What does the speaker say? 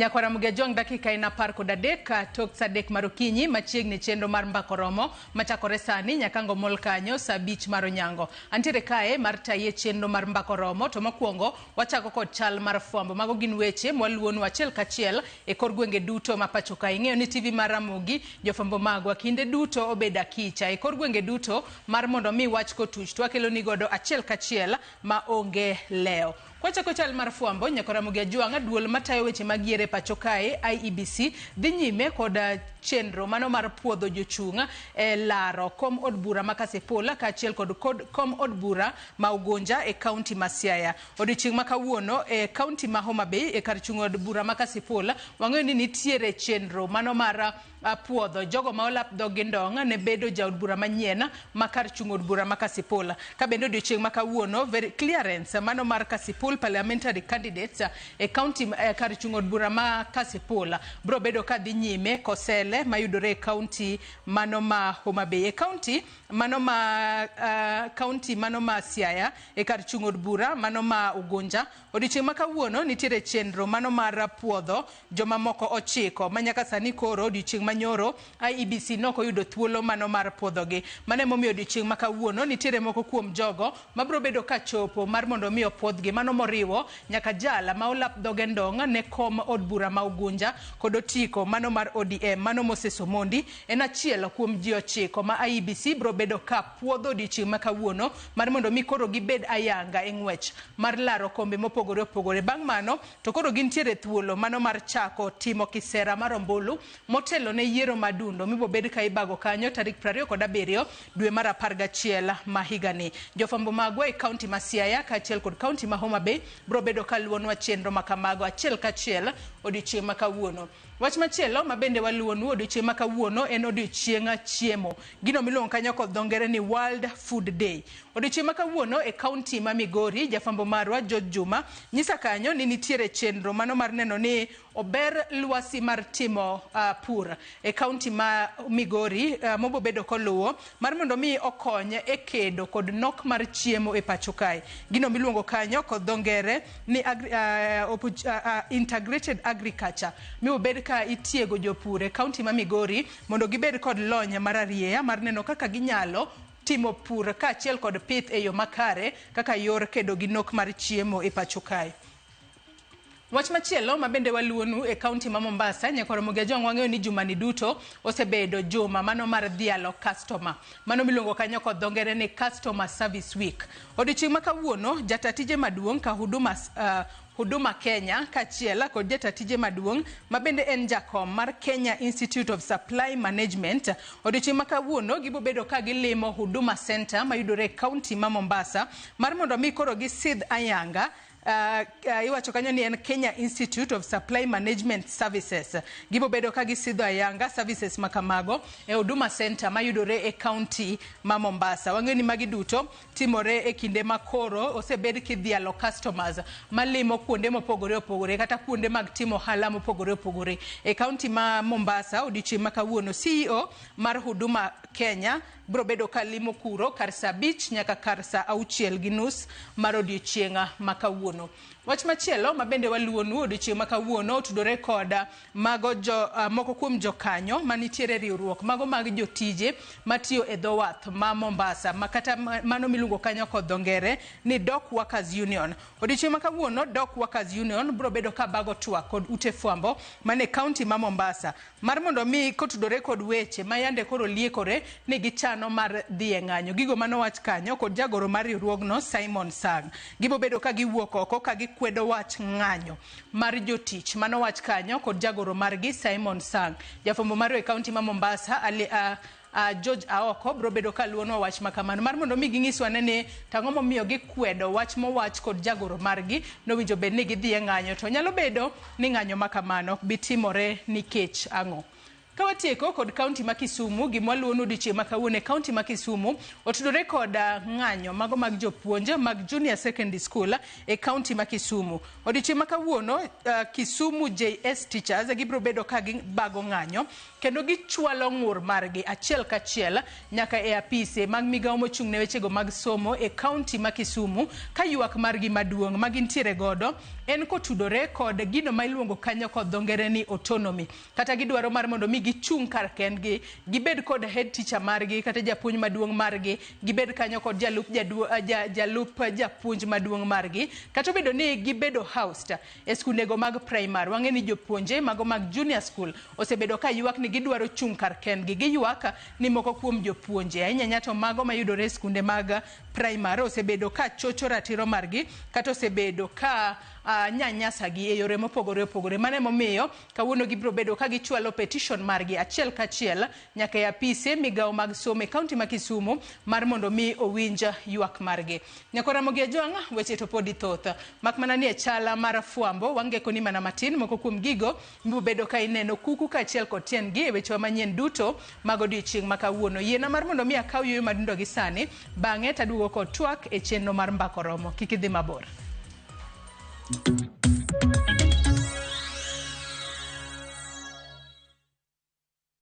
Nyakwara Mugejwang' dakika en 13 tok sa 3 mar okinyi machiegni chenro mar mbako romo machakore sani nyaka ngomol kanyo sa 5 mar onyango. Antiere kae mar tayi chenro mar mbako romo to mokwongo wachako kod chal mar fwambo. Mago gin weche mwaluwonu achiel kachiel e kor gwenge duto ma pacho ka. Ing'eyo ni TV mar Ramogi jofwambo magwa kinde duto obedo akicha e kor gwenge duto mar mondo mi wach kotuch to wakelo ni godo achiel kachiel ma onge lewo. Kwachako chal mar fwambo, nyaka Ramogi Ajwang' duol matayo weche mag yiero e pacho kae IEBC dhi nyime kod chenro mano mar puodho jochung' e laro kom od bura ma Kasipul kaachiel kod kom od bura ma Ugunja e kaunti ma Siaya. Odiochieng' ma kawuono e kaunti ma Homa Bay e kar chung' od bura ma Kasipul wang'eyo ni nitiere chenro mano mar puodho jogo ma olap dhog gi ndong' ne bedo jaod bura manyien ma kar chung' od bura ma Kasipul. Ka bende odiochieng' ma kawuono very clearance mano mar Kasipul parliamentary candidates e county kar chung' od bura ma Kasipul bro bedo ka dhi nyime Kosele mayudore e county mano ma Homa Bay. E county mano ma county mano ma Siaya e kar chung' od bura mano ma Ugunja odiochieng' ma kawuono nitiere chenro mano mar puodho joma moko 9 ma nyaka sani koro odiochieng' manyoro IEBC nok oyudo thuolo mano mar puodhogi. Mano emomiyo odiochieng' ma kawuono nitiere moko kuom jogo mabiro bedo ka chopo mar mondo mi opuodhgi, mano moriwo nyaka jal ma olap dhoge ndong' ne kom od bura ma Ugunja kod otiko mano mar ODM mano Moses Omondi en achiel kuom ji 9 ma IEBC biro bedo ka puodho odiochieng' ma kawuono mar mondo mi koro gibed ayanga e ng'wech mar laro kombe mopogore opogore. Bang' mano to koro gintiere thuolo mano mar chako timo kisera mar ombulu motelo ne yiero madundo mibobed ka ibago kanyo tarik 27 dwe mar 11 ma higani. Jofwambo magwa e kaunti ma Siaya kaachiel kod kaunti ma Homa Bay biro bedo ka luwonwa chenro ma kamago achiel kachiel odiochieng' ma kawuono. Wach machielo ma bende waluwonu odiochieng' ma kawuono en odiochieng' chiemo. Gino miluongo kanyo kod dho ngere ni World Food Day. Odiochieng' ma kawuono e kaunti ma Migori, jafwambo marwa George Juma nyisa kanyo ni nitiere chenro mano mar neno ni ober lwasi mar timo pur e kaunti ma Migori mobobedo koluwo mar mondo mi okony e kedo kod nok mar chiemo e pacho kae. Gino miluongo kanyo kod dho ngere ni integrated agriculture mibobed ka itiego jopur e kaunti ma Migori mondo gibed kod lony mar arieya mar neno kaka ginyalo timo pur kaachiel kod pith e yo makare kaka yor kedo gi nok mar chiemo e pacho kae. Wach machielo ma bende waluwonu e kaunti ma Mombasa, Nyakwar Ramogi Ajwang' wang'eyo ni jumani duto osebedo juma mano mar dhialo customer. Mano miluongo kanyo kod dho ngere ni Customer Service Week. Odiochieng' ma kawuono, jata tije maduong' ka Huduma Kenya kaachiel kod jata tije maduong' ma bende en jakom mar Kenya Institute of Supply Management. Odiochieng' ma kawuono gibobedo ka gilimo Huduma Center mayudore e kaunti ma Mombasa mar mondo mi koro gisidh ayanga. Iwacho kanyo ni en Kenya Institute of Supply Management Services. Gibobedo ka gisidho ayanga services ma kamago e Huduma Center mayudore e kaunti ma Mombasa. Wang'eyo ni magi duto timore e kinde ma koro osebed kidhialo customers malimo kuonde mopogore opogore kata kuonde mag timo ohala mopogore opogore. E kaunti ma Mombasa odiochieng' ma kawuono CEO mar Huduma Kenya biro bedo ka limo kuro kar saa 5 nyaka kar saa 6:30 mar odiochieng' ma kawuono. Wach machielo ma bende waluwonu odiochieng' ma kawuono otudore kod mago moko kuom jokanyo manitiere riwruok mago mag jotije matiyo e dho wath ma Mombasa ma kata mano miluongo kanyo kod dho ngere ni Dock Workers Union. Odiochieng' ma kawuono Dock Workers Union biro bedo ka bago twak kod ute fwambo mane kaunti ma Mombasa mar mondo mi kotudore kod weche ma yande koro liekore ni gichano mar dhi e ng'anyo. Gigo manowach kanyo kod jagoro mar riwruogno Simon Sang. Gibobedo ka giwuok oko ka gikwedo wach ng'anyo mar jotich manowach kanyo kod jagoro margi Simon Sang. Jafwambo marwa e kaunti ma Mombasa George Aoko biro bedo ka luwonwa wach ma kamano mar mondo mi ginyiswa ne ni tang'o momiyo gikwedo wach mowach kod jagoro margi nowinjo bed ni gidhi e ng'anyo to nyalo bedo ni ng'anyo ma kamano ok bi timore nikech ang'o. Ka watieko kod kaunti ma Kisumu, gima waluwo odiochieng' ma kawuono e kaunti ma Kisumu otudore kod ng'anyo mago mag jopuonj mag Junior Secondary School e kaunti ma Kisumu. Odiochieng' ma kawuono Kisumu JS Teachers gibiro bedo ka gibago ng'anyo kendo gichwalo ng'ur margi achiel kachiel nyaka e apise mag migawo mochung' ne wechego mag somo e kaunti ma Kisumu, ka ywak margi maduong' ma gintiere godo en kotudore kod gino ma iluongo kanyo kod dho ngere ni autonomy, kata gidwaro mar mondo mi gichung' kar kendgi, gibed kod head teacher margi kata japuonj maduong' margi, gibed kanyo kod jalup jaduo, jalup japuonj maduong' margi, kata obedo ni gibedo housed e skundego mag primary. Wang'e ni jopuonje mago mag junior school osebedo ka ywak ni gidwaro chung' kar kendgi. Giywak ni moko kuom jopuonje, ahinya ahinya to mago mayudore e skunde mag primary, osebedo ka chocho ratiro margi kata osebedo ka nyanyasa gi e yore mopogore opogore. Mano emomiyo kawuono gibiro bedo ka gichwalo petition margi achiel kachiel nyaka e apise migawo mag somo e kaunti ma Kisumu mar mondo mi owinj ywak margi. Nyako Ramogi Ajwang', weche to podi thoth. Mak mana ni e chala mar fwambo, wangeko ni mana matin moko kuom gigo mibiro bedo ka ineno kuku kaachiel kod tiendgi e wechewa manyien duto mag odiochieng' ma kawuono. Yiena mar mondo mi akaw yueyo madundo gi sani, bang'e taduogo kod twak e chenro mar Mbaka Oromo. Kik idhi mabor.